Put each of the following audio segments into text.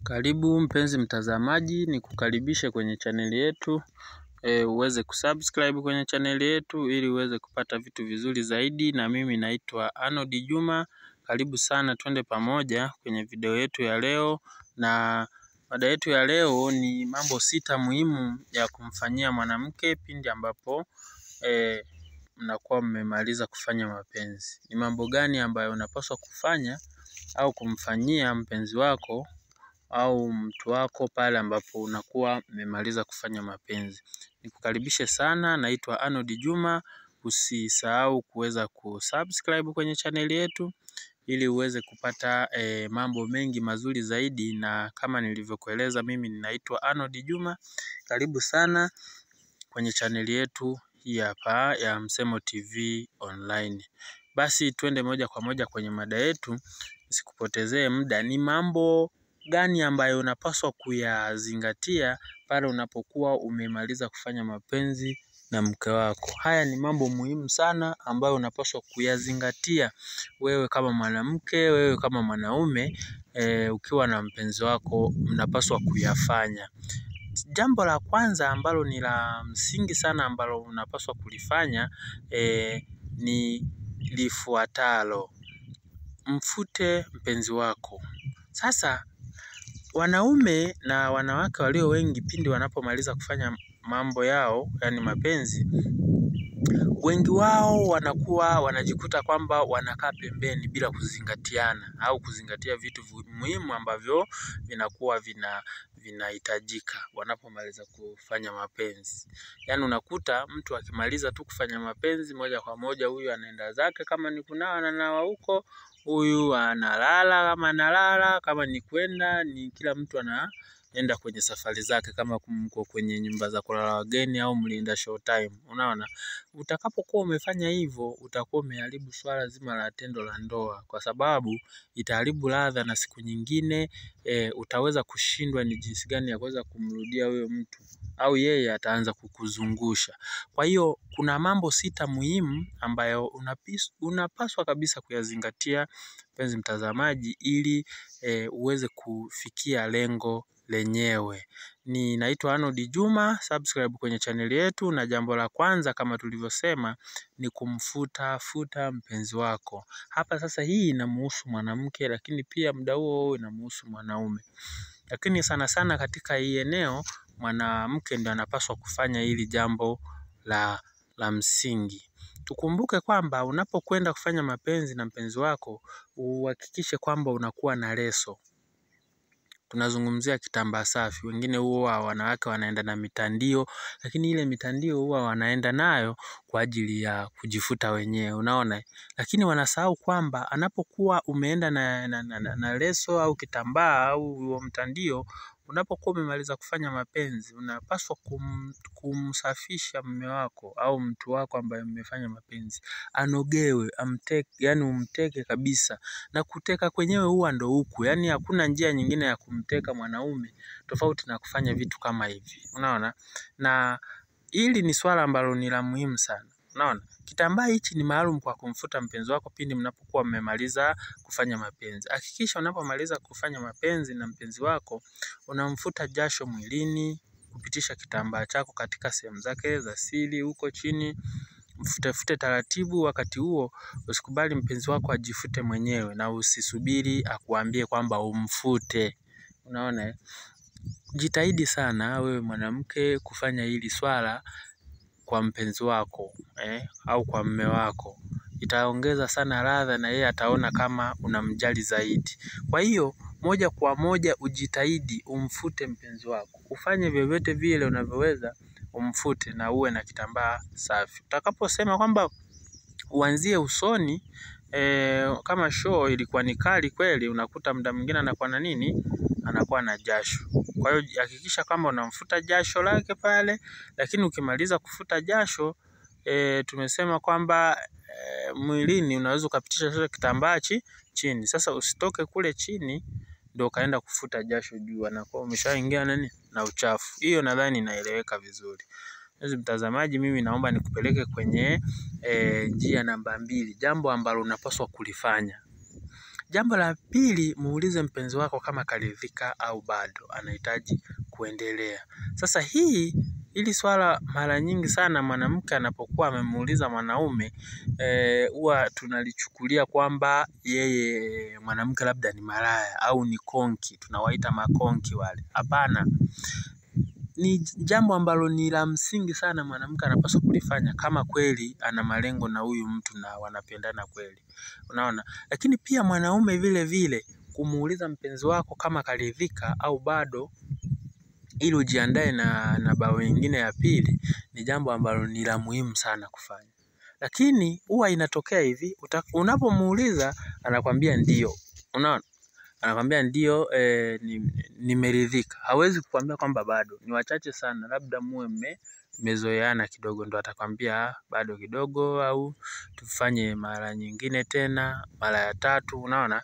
Karibu mpenzi mtazamaji, nikukaribishe kwenye chaneli yetu, uweze kusubscribe kwenye chaneli yetu ili uweze kupata vitu vizuri zaidi. Na mimi naitwa Arnold Juma. Karibu sana, twende pamoja kwenye video yetu ya leo. Na mada yetu ya leo ni mambo 6 muhimu ya kumfanyia mwanamke pindi ambapo mnakuwa mmemaliza kufanya mapenzi. Ni mambo gani ambayo unapaswa kufanya au kumfanyia mpenzi wako au mtu wako pale ambapo unakuwa mmemaliza kufanya mapenzi. Nikukaribishe sana, naitwa Arnold Juma. Usisahau kuweza kusubscribe kwenye chaneli yetu ili uweze kupata mambo mengi mazuri zaidi. Na kama nilivyokueleza, mimi ninaitwa Arnold Juma. Karibu sana kwenye chaneli yetu hii hapa ya Msemo TV Online. Basi twende moja kwa moja kwenye mada yetu, nisikupotezee muda. Ni mambo gani ambayo unapaswa kuyazingatia pale unapokuwa umemaliza kufanya mapenzi na mke wako? Haya ni mambo muhimu sana ambayo unapaswa kuyazingatia wewe kama mwanamke, wewe kama mwanaume, ukiwa na mpenzi wako mnapaswa kuyafanya. Jambo la kwanza ambalo ni la msingi sana ambalo unapaswa kulifanya ni lifuatalo: mfute mpenzi wako. Sasa wanaume na wanawake walio wengi pindi wanapomaliza kufanya mambo yao, yani mapenzi, wengi wao wanakuwa wanajikuta kwamba wanakaa pembeni bila kuzingatiana au kuzingatia vitu muhimu ambavyo vinakuwa vinahitajika wanapomaliza kufanya mapenzi. Yani unakuta mtu akimaliza tu kufanya mapenzi, moja kwa moja huyu anaenda zake, kama ni kunawa ananawa huko, huyu analala kama analala, kama ni kwenda ni kila mtu anaenda kwenye safari zake, kama mko kwenye nyumba za kulala wageni au mlienda show time. Unaona, utakapokuwa umefanya hivyo utakuwa umeharibu swala zima la tendo la ndoa, kwa sababu itaharibu ladha, na siku nyingine utaweza kushindwa ni jinsi gani ya kuweza kumrudia huyo mtu au yeye ataanza kukuzungusha. Kwa hiyo kuna mambo 6 muhimu ambayo unapaswa kabisa kuyazingatia mpenzi mtazamaji, ili uweze kufikia lengo lenyewe. Ni naitwa Arnold Juma, subscribe kwenye chaneli yetu. Na jambo la kwanza kama tulivyosema ni kumfuta futa mpenzi wako. Hapa sasa hii inamuhusu mwanamke, lakini pia muda huo inamuhusu mwanaume. Lakini sana sana katika hii eneo mwanamke ndio anapaswa kufanya hili jambo la msingi. Tukumbuke kwamba unapokwenda kufanya mapenzi na mpenzi wako, uhakikishe kwamba unakuwa na leso. Tunazungumzia kitambaa safi. Wengine huwa wanawake wanaenda na mitandio, lakini ile mitandio huwa wanaenda nayo kwa ajili ya kujifuta wenyewe, unaona. Lakini wanasahau kwamba anapokuwa umeenda na leso au kitambaa au mtandio, unapokuwa umemaliza kufanya mapenzi, unapaswa kumsafisha mume wako au mtu wako ambaye mmefanya mapenzi. Anogewe, amteke, yani umteke kabisa. Na kuteka kwenyewe huwa ndo huku, yani hakuna njia nyingine ya kumteka mwanaume tofauti na kufanya vitu kama hivi. Unaona? Na hili ni swala ambalo ni la muhimu sana. Unaona? Kitambaa hichi ni maalum kwa kumfuta mpenzi wako pindi mnapokuwa mmemaliza kufanya mapenzi. Hakikisha unapomaliza kufanya mapenzi na mpenzi wako, unamfuta jasho mwilini, kupitisha kitambaa chako katika sehemu zake za siri huko chini. Mfutefute taratibu. Wakati huo usikubali mpenzi wako ajifute mwenyewe, na usisubiri akuambie kwamba umfute. Unaona? Jitahidi sana wewe mwanamke kufanya hili swala kwa mpenzi wako au kwa mume wako. Itaongeza sana ladha na yeye ataona kama unamjali zaidi. Kwa hiyo moja kwa moja ujitahidi umfute mpenzi wako. Ufanye vyovyote vile unavyoweza umfute, na uwe na kitambaa safi. Utakaposema kwamba uanzie usoni, kama show ilikuwa ni kali kweli, unakuta muda mwingine anakuwa na nini? Anakuwa na jasho. Kwa hiyo hakikisha kwamba unamfuta jasho lake pale. Lakini ukimaliza kufuta jasho, tumesema kwamba mwilini unaweza ukapitisha sasa kitambaa chini. Sasa usitoke kule chini ndio kaenda kufuta jasho juu, anakuwa umeshaingia nani na uchafu. Hiyo nadhani inaeleweka vizuri. Mpenzi mtazamaji, mimi naomba nikupeleke kwenye njia namba 2, jambo ambalo unapaswa kulifanya. Jambo la pili, muulize mpenzi wako kama karidhika au bado anahitaji kuendelea. Sasa hili swala mara nyingi sana mwanamke anapokuwa amemuuliza mwanaume, huwa tunalichukulia kwamba yeye mwanamke labda ni malaya au ni konki, tunawaita makonki wale. Hapana. Ni jambo ambalo ni la msingi sana mwanamke anapaswa kulifanya kama kweli ana malengo na huyu mtu na wanapendana kweli. Unaona? Lakini pia mwanaume vile vile kumuuliza mpenzi wako kama karidhika au bado ili ujiandae na bao nyingine ya pili ni jambo ambalo ni la muhimu sana kufanya. Lakini huwa inatokea hivi, unapomuuliza anakwambia ndio. Unaona? Anakwambia ndio, nimeridhika. Hawezi kukwambia kwamba bado. Ni wachache sana, labda muwe mmezoeana kidogo ndo atakwambia bado kidogo au tufanye mara nyingine tena, mara ya tatu. Unaona?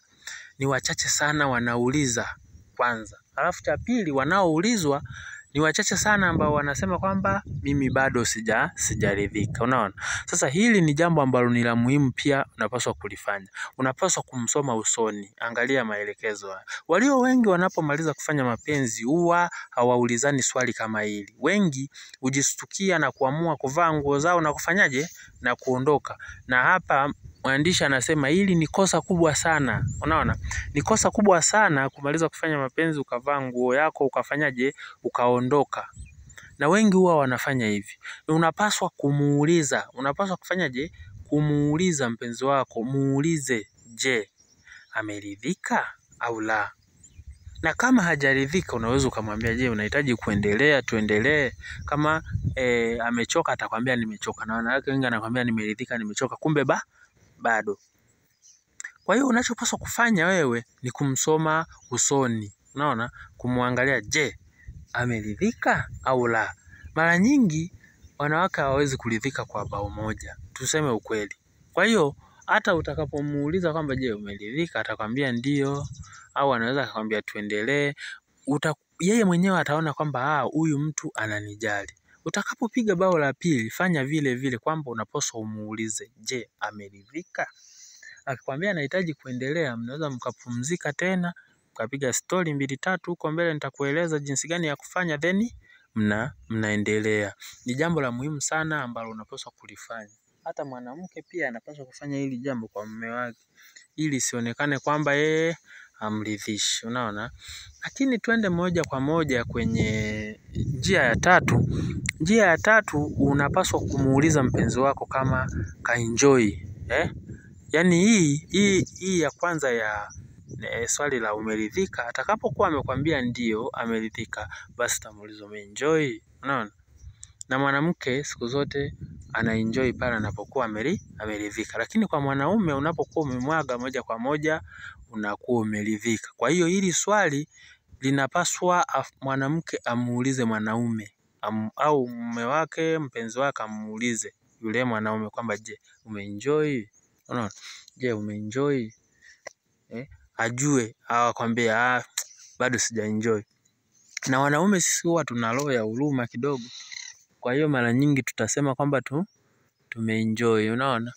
Ni wachache sana wanauliza kwanza. Alafu cha pili, wanaoulizwa ni wachache sana ambao wanasema kwamba mimi bado sijaridhika. Unaona? Sasa hili ni jambo ambalo ni la muhimu pia unapaswa kulifanya. Unapaswa kumsoma usoni. Angalia maelekezo haya. Walio wengi wanapomaliza kufanya mapenzi huwa hawaulizani swali kama hili. Wengi hujistukia na kuamua kuvaa nguo zao na kufanyaje? Na kuondoka. Na hapa mwandishi anasema hili ni kosa kubwa sana. Unaona? Ni kosa kubwa sana kumaliza kufanya mapenzi ukavaa nguo yako ukafanyaje? Ukaondoka. Na wengi huwa wanafanya hivi. Unapaswa kumuuliza. Unapaswa kufanyaje? Kumuuliza mpenzi wako. Muulize, je, ameridhika au la? Na kama hajaridhika unaweza ukamwambia, je, unahitaji kuendelea? Tuendelee. Kama amechoka atakwambia nimechoka. Na wanawake wengi anakwambia nimeridhika, nimechoka, kumbe bado. Kwa hiyo unachopaswa kufanya wewe ni kumsoma usoni. Unaona? Kumwangalia, je, ameridhika au la? Mara nyingi wanawake hawawezi kuridhika kwa bao moja, tuseme ukweli. Kwa hiyo hata utakapomuuliza kwamba je, umeridhika, atakwambia ndio, au anaweza akakwambia tuendelee. Yeye mwenyewe ataona kwamba huyu mtu ananijali. Utakapopiga bao la pili, fanya vile vile kwamba unapaswa umuulize, je, ameridhika? Akikwambia anahitaji kuendelea, mnaweza mkapumzika tena, mkapiga story 2-3 huko mbele, nitakueleza jinsi gani ya kufanya, then mnaendelea. Ni jambo la muhimu sana ambalo unapaswa kulifanya. Hata mwanamke pia anapaswa kufanya hili jambo kwa mume wake ili isionekane kwamba yeye hamridhishi. Unaona? Lakini twende moja kwa moja kwenye njia ya tatu. Njia ya tatu, unapaswa kumuuliza mpenzi wako kama kaenjoy. Yaani hii ya kwanza ya swali la umeridhika, atakapokuwa amekwambia ndio ameridhika, basi utamuuliza umeenjoy. Unaona? Na mwanamke siku zote anaenjoy pale anapokuwa ameridhika. Lakini kwa mwanaume unapokuwa umemwaga moja kwa moja unakuwa umeridhika. Kwa hiyo hili swali linapaswa mwanamke amuulize mwanaume au mume wake, mpenzi wake amuulize yule mwanaume kwamba je, umeenjoy? Unaona? Je, umeenjoy? Ajue au akwambie bado sijaenjoy. Na wanaume sisi huwa tuna roho ya huruma kidogo. Kwa hiyo mara nyingi tutasema kwamba tumeenjoy, unaona?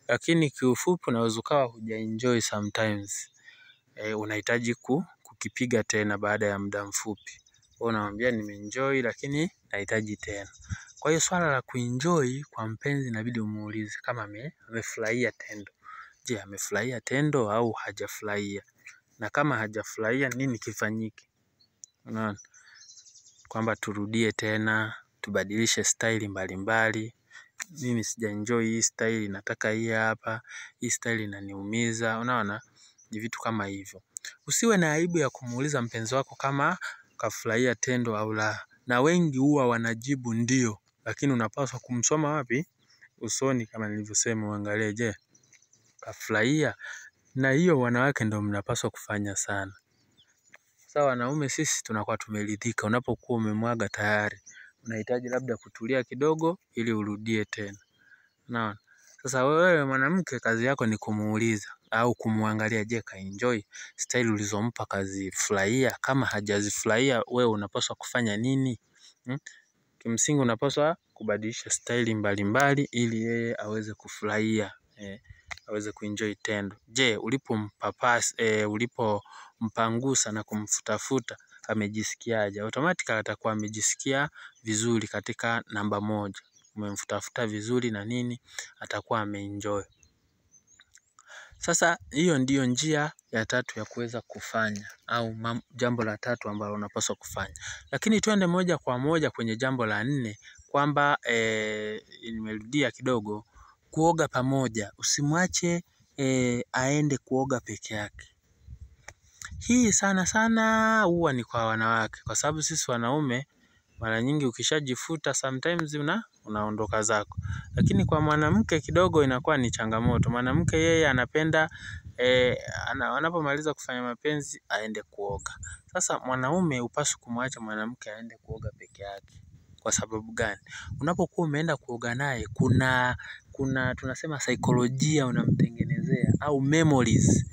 Lakini kiufupi unaweza ukawa hujaenjoy sometimes. Unahitaji kukipiga tena baada ya muda mfupi. Wewe unamwambia nimeenjoy lakini nahitaji tena. Kwa hiyo swala la kuenjoy kwa mpenzi inabidi umuulize kama amefurahia tendo. Je, amefurahia tendo au hajafurahia? Na kama hajafurahia nini kifanyike? Unaona? Kwamba turudie tena, tubadilishe style mbalimbali. Mimi sijaenjoy hii style, nataka hii hapa, hii style inaniumiza. Unaona? Ni vitu kama hivyo. Usiwe na aibu ya kumuuliza mpenzi wako kama kafurahia tendo au la. Na wengi huwa wanajibu ndio, lakini unapaswa kumsoma wapi? Usoni, kama nilivyosema, uangalie, je, kafurahia? Na hiyo wanawake ndio mnapaswa kufanya sana. Sasa wanaume sisi tunakuwa tumeridhika. Unapokuwa umemwaga tayari, unahitaji labda kutulia kidogo ili urudie tena. Unaona? Sasa wewe mwanamke kazi yako ni kumuuliza au kumuangalia, je, kaenjoy style ulizompa, kazifurahia? Kama hajazifurahia, wewe unapaswa kufanya nini? Kimsingi unapaswa kubadilisha style mbalimbali ili yeye aweze kufurahia. aweze kuenjoy tendo. Je, ulipompapasa ulipompangusa na kumfutafuta amejisikiaje? Automatically atakuwa amejisikia vizuri katika namba moja. Umemfutafuta vizuri na nini, atakuwa ameenjoy. Sasa hiyo ndiyo njia ya tatu ya kuweza kufanya au jambo la tatu ambalo unapaswa kufanya. Lakini twende moja kwa moja kwenye jambo la nne kwamba nimerudia kidogo, kuoga pamoja. Usimwache aende kuoga peke yake. Hii sana sana huwa ni kwa wanawake, kwa sababu sisi wanaume mara nyingi ukishajifuta sometimes unaondoka zako. Lakini kwa mwanamke kidogo inakuwa ni changamoto. Mwanamke yeye anapenda anapomaliza kufanya mapenzi aende kuoga. Sasa mwanaume hupaswi kumwacha mwanamke aende kuoga peke yake. Kwa sababu gani? Unapokuwa umeenda kuoga naye kuna tunasema saikolojia unamtengenezea au memories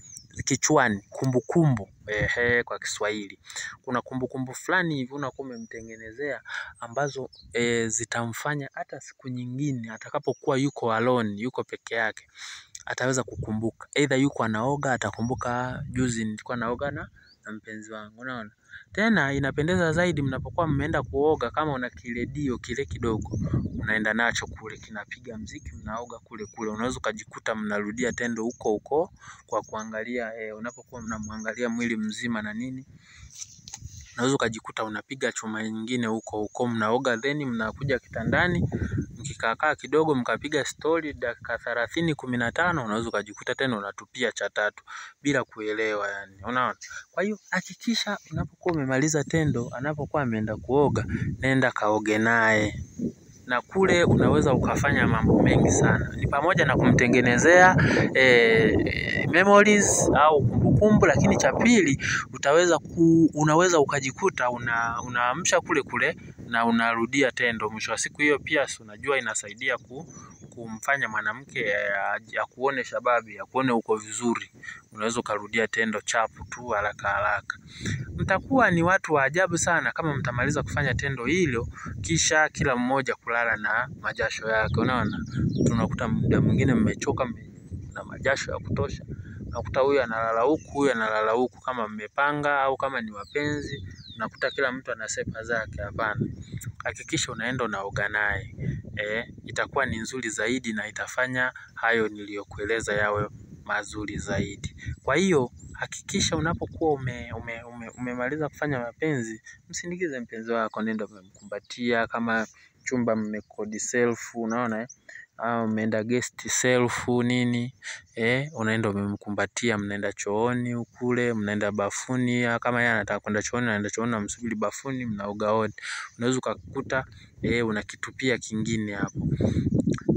kichwani, kumbukumbu kwa Kiswahili. Kuna kumbukumbu fulani hivi unakuwa umemtengenezea ambazo zitamfanya hata siku nyingine atakapokuwa yuko alone, yuko peke yake, ataweza kukumbuka. Either yuko anaoga atakumbuka juzi nilikuwa naoga na mpenzi wangu, unaona. Tena inapendeza zaidi mnapokuwa mmeenda kuoga, kama una kiredio kile kidogo unaenda nacho kule, kinapiga mziki, mnaoga kule kule. Unaweza ukajikuta mnarudia tendo huko huko kwa kuangalia unapokuwa mnamwangalia mwili mzima na nini. Unaweza ukajikuta unapiga chuma nyingine huko huko, mnaoga then mnakuja kitandani, mkikaakaa kidogo mkapiga story dakika 30 15, unaweza ukajikuta tena unatupia cha tatu bila kuelewa yani, unaona. Kwa hiyo hakikisha unapokuwa umemaliza tendo, anapokuwa ameenda kuoga, nenda kaoge naye. Na kule unaweza ukafanya mambo mengi sana. Ni pamoja na kumtengenezea memories au kumbukumbu, lakini cha pili unaweza ukajikuta unaamsha kule kule na unarudia tendo. Mwisho wa siku hiyo pia unajua inasaidia kumfanya mwanamke akuone shababi, akuone uko vizuri. Unaweza ukarudia tendo chapu tu haraka haraka. Mtakuwa ni watu wa ajabu sana kama mtamaliza kufanya tendo hilo kisha kila mmoja kulala na majasho yake, unaona. Tunakuta muda mwingine mmechoka na majasho ya kutosha, unakuta huyu analala huku, huyu analala huku, kama mmepanga au kama ni wapenzi, unakuta kila mtu ana sepa zake. Hapana, hakikisha unaenda unaoga naye. Itakuwa ni nzuri zaidi na itafanya hayo niliyokueleza yawe mazuri zaidi. Kwa hiyo hakikisha unapokuwa umemaliza kufanya mapenzi, msindikize mpenzi wako, nenda umemkumbatia, kama chumba mmekodi self, unaona au umeenda guest self nini, unaenda umemkumbatia, mnaenda chooni kule, mnaenda bafuni, kama yeye anataka kwenda chooni anaenda chooni, namsubiri bafuni, mnaoga wote. Unaweza ukakuta unakitupia kingine hapo.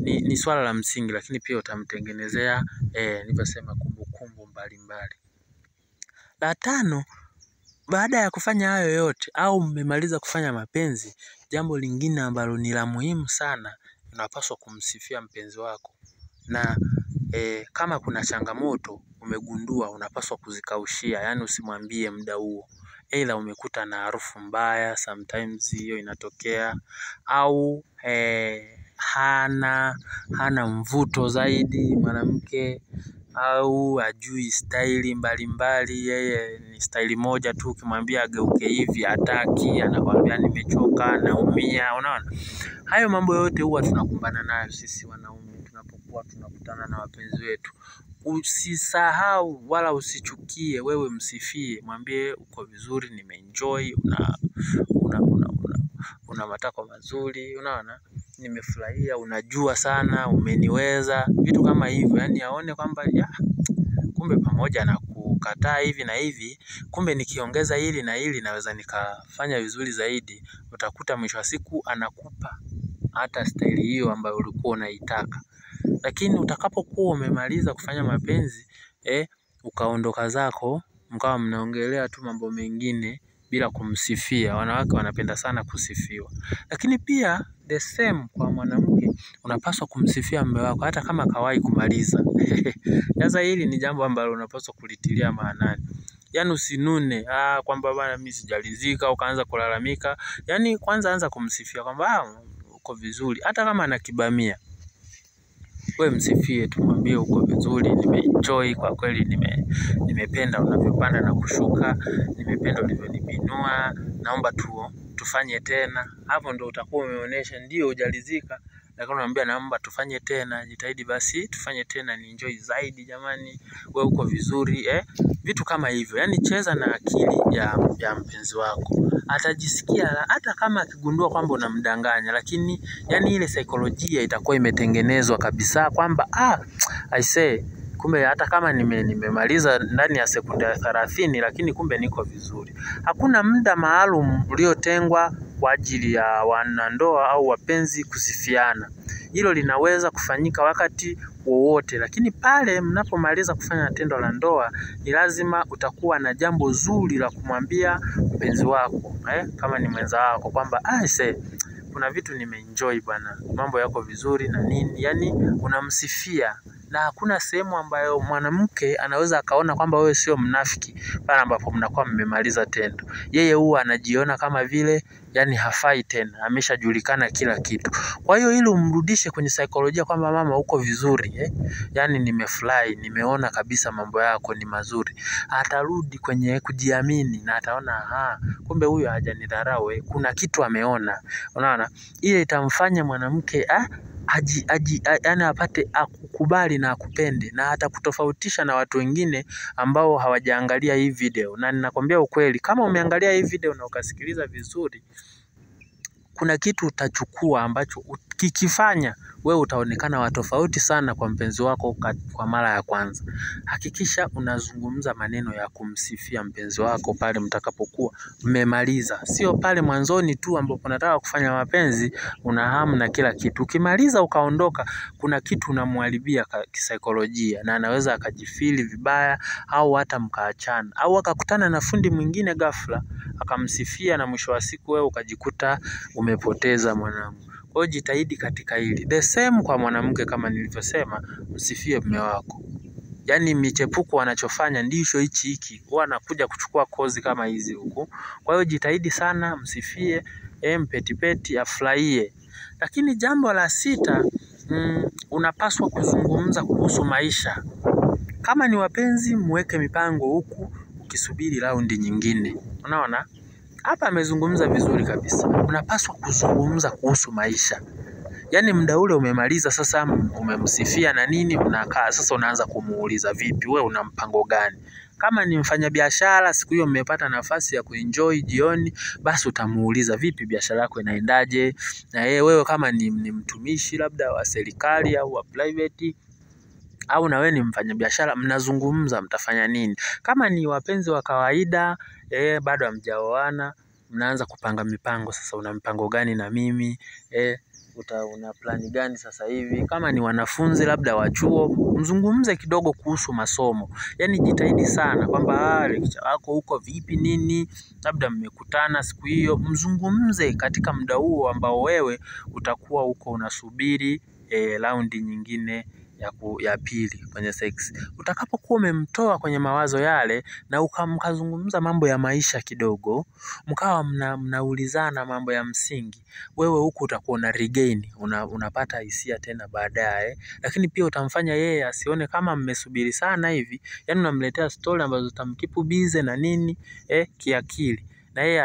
Ni swala la msingi, lakini pia utamtengenezea nilivyosema kumbukumbu mbalimbali. La tano, baada ya kufanya hayo yote au mmemaliza kufanya mapenzi, jambo lingine ambalo ni la muhimu sana, unapaswa kumsifia mpenzi wako. Na kama kuna changamoto umegundua, unapaswa kuzikaushia, yani usimwambie muda huo. Either umekuta na harufu mbaya, sometimes hiyo inatokea, au hana mvuto zaidi mwanamke, au hajui staili mbalimbali, yeye ni staili moja tu, ukimwambia ageuke hivi hataki, anakuambia nimechoka, naumia, unaona. Hayo mambo yote huwa tunakumbana nayo sisi wanaume tunapokuwa tunakutana na wapenzi wetu. Usisahau wala usichukie, wewe msifie, mwambie uko vizuri, nimeenjoy, una matakwa mazuri, unaona, nimefurahia, unajua sana, umeniweza, vitu kama hivyo. Yani aone kwamba kumbe pamoja na kukataa hivi na hivi, kumbe nikiongeza hili na hili naweza nikafanya vizuri zaidi. Utakuta mwisho wa siku anakupa hata staili hiyo ambayo ulikuwa unaitaka. Lakini utakapokuwa umemaliza kufanya mapenzi, ukaondoka zako, mkawa mnaongelea tu mambo mengine bila kumsifia. Wanawake wanapenda sana kusifiwa. Lakini pia the same kwa mwanamke, unapaswa kumsifia mume wako hata kama kawahi kumaliza. Sasa hili ni jambo ambalo unapaswa kulitilia maanani. Yaani usinune kwamba bwana mimi sijalizika, ukaanza kulalamika. Yaani kwanza anza kumsifia kwamba uko vizuri, hata kama anakibamia. We msifie, tumwambie uko vizuri, nimeenjoy kwa kweli, nimependa unavyopanda na kushuka, nimependa ulivyonibinua, naomba tufanye tena. Hapo ndo utakuwa umeonyesha ndio hujalizika, lakini unamwambia naomba tufanye tena, jitahidi basi tufanye tena, ni enjoy zaidi jamani, wewe uko vizuri Vitu kama hivyo. Yaani cheza na akili ya mpenzi wako. Atajisikia hata kama akigundua kwamba unamdanganya, lakini yani ile saikolojia itakuwa imetengenezwa kabisa kwamba I say kumbe hata kama nimemaliza ndani ya sekunde 30 lakini kumbe niko vizuri. Hakuna muda maalum uliotengwa kwa ajili ya wanandoa au wapenzi kusifiana. Hilo linaweza kufanyika wakati wowote, lakini pale mnapomaliza kufanya tendo la ndoa ni lazima utakuwa na jambo zuri la kumwambia mpenzi wako, kama ni mwenza wako kwamba kuna vitu nimeenjoy bwana, mambo yako vizuri na nini. Yani unamsifia, na hakuna sehemu ambayo mwanamke anaweza akaona kwamba wewe sio mnafiki pale ambapo mnakuwa mmemaliza tendo. Yeye huwa anajiona kama vile yani hafai tena, ameshajulikana kila kitu. Kwa hiyo ili umrudishe kwenye saikolojia kwamba mama uko vizuri, yani nimefurahi, nimeona kabisa mambo yako ni mazuri, atarudi kwenye kujiamini na ataona kumbe huyu hajanidharau, kuna kitu ameona. Unaona, ile itamfanya mwanamke yani apate akukubali na akupende, na atakutofautisha na watu wengine ambao hawajaangalia hii video. Na ninakwambia ukweli, kama umeangalia hii video na ukasikiliza vizuri, kuna kitu utachukua ambacho kikifanya wewe utaonekana wa tofauti sana kwa mpenzi wako kwa mara ya kwanza. Hakikisha unazungumza maneno ya kumsifia mpenzi wako pale mtakapokuwa mmemaliza. Sio pale mwanzoni tu ambapo unataka kufanya mapenzi, una hamu na kila kitu. Ukimaliza ukaondoka, kuna kitu unamharibia kisaikolojia, na anaweza akajifili vibaya, au hata mkaachana, au akakutana na fundi mwingine ghafla akamsifia, na mwisho wa siku wewe ukajikuta umepoteza mwanangu. Kwa hiyo jitahidi katika hili. The same kwa mwanamke, kama nilivyosema, msifie mume wako. Yaani michepuko wanachofanya ndicho hichi hiki, huwa anakuja kuchukua kozi kama hizi huku. Kwa hiyo jitahidi sana, msifie, mpetipeti afurahie. Lakini jambo la sita, unapaswa kuzungumza kuhusu maisha. Kama ni wapenzi, muweke mipango huku ukisubiri raundi nyingine. Unaona? Hapa amezungumza vizuri kabisa. Unapaswa kuzungumza kuhusu maisha. Yaani muda ule umemaliza sasa, umemsifia na nini, unakaa sasa unaanza kumuuliza vipi, wewe una mpango gani? Kama ni mfanyabiashara, siku hiyo mmepata nafasi ya kuenjoy jioni, basi utamuuliza vipi biashara yako inaendaje? Na yeye wewe kama ni mtumishi labda wa serikali au wa private, au na wewe ni mfanyabiashara, mnazungumza mtafanya nini? Kama ni wapenzi wa kawaida, bado hamjaoana, mnaanza kupanga mipango sasa, una mpango gani na mimi? Una plani gani sasa hivi? Kama ni wanafunzi labda wa chuo, mzungumze kidogo kuhusu masomo. Yaani jitahidi sana kwamba lecture wako huko vipi nini, labda mmekutana siku hiyo, mzungumze katika muda huo ambao wewe utakuwa huko unasubiri raundi nyingine ya pili kwenye sex. Utakapokuwa umemtoa kwenye mawazo yale na mkazungumza mambo ya maisha kidogo, mkawa mnaulizana mambo ya msingi, wewe huku utakuwa una regain, unapata hisia tena baadaye. Lakini pia utamfanya yeye asione kama mmesubiri sana hivi, yani unamletea story ambazo zitamkeep busy na nini kiakili, na yeye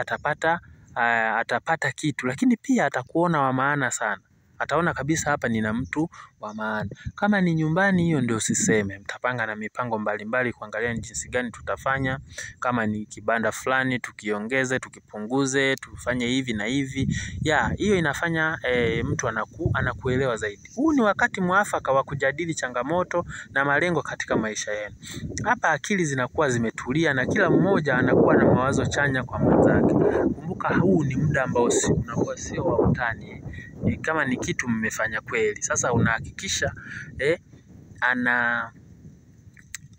atapata kitu, lakini pia atakuona wa maana sana. Ataona kabisa hapa nina mtu wa maana. Kama ni nyumbani, hiyo ndio usiseme. Mtapanga na mipango mbalimbali kuangalia ni jinsi gani tutafanya. Kama ni kibanda fulani tukiongeze, tukipunguze, tufanye hivi na hivi. Ya, hiyo inafanya mtu anakuelewa zaidi. Huu ni wakati mwafaka wa kujadili changamoto na malengo katika maisha yenu. Hapa akili zinakuwa zimetulia na kila mmoja anakuwa na mawazo chanya kwa mwenzake. Kumbuka huu ni muda ambao unakuwa sio wa utani. Kama ni kitu mmefanya kweli, sasa unahakikisha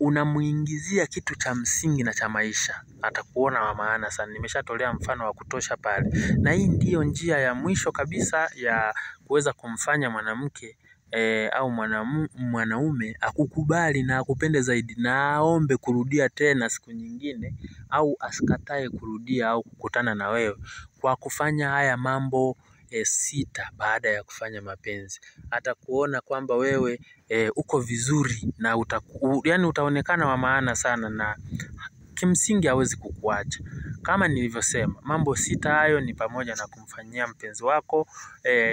unamuingizia kitu cha msingi na cha maisha, atakuona wa maana sana. Nimeshatolea mfano wa kutosha pale. Na hii ndiyo njia ya mwisho kabisa ya kuweza kumfanya mwanamke au mwanaume akukubali na akupende zaidi, na aombe kurudia tena siku nyingine, au asikatae kurudia au kukutana na wewe, kwa kufanya haya mambo 6 baada ya kufanya mapenzi. Atakuona kwamba wewe uko vizuri na yani utaonekana wa maana sana, na kimsingi hawezi kukuacha. Kama nilivyosema, mambo 6 hayo ni pamoja na kumfanyia mpenzi wako.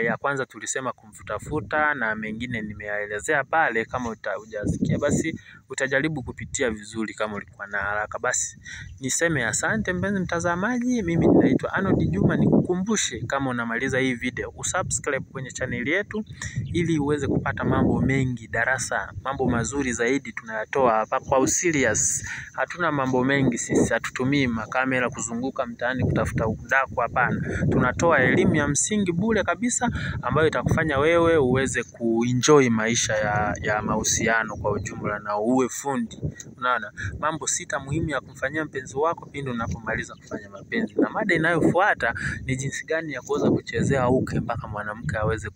Ya kwanza tulisema kumfutafuta, na mengine nimeyaelezea pale. Kama hujasikia basi utajaribu kupitia vizuri kama ulikuwa na haraka. Basi niseme asante mpenzi mtazamaji, mimi ninaitwa Arnold Juma. Nikukumbushe kama unamaliza hii video usubscribe kwenye channel yetu ili uweze kupata mambo mengi, darasa, mambo mazuri zaidi tunayatoa hapa kwa serious. Hatuna mambo mengi sisi, hatutumii makamera kuzunguka mtaani kutafuta udaku, hapana. Tunatoa elimu ya msingi bure kabisa ambayo itakufanya wewe uweze kuenjoy maisha ya mahusiano kwa ujumla na uwe fundi. Unaona, mambo 6 muhimu ya kumfanyia mpenzi wako pindi unapomaliza kufanya mapenzi. Na mada inayofuata ni jinsi gani ya kuweza kuchezea uke mpaka mwanamke aweze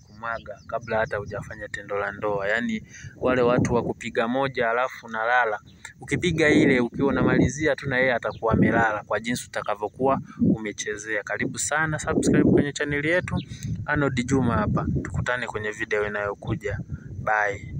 kumwaga kabla hata hujafanya tendo la ndoa. Yani wale watu wa kupiga moja alafu nalala. Ukipiga ile ukiwa unamalizia tu na yeye atakuwa amelala kwa jinsi utakavyokuwa umechezea. Karibu sana, subscribe kwenye channel yetu. Arnold Juma hapa. Tukutane kwenye video inayokuja. Bye.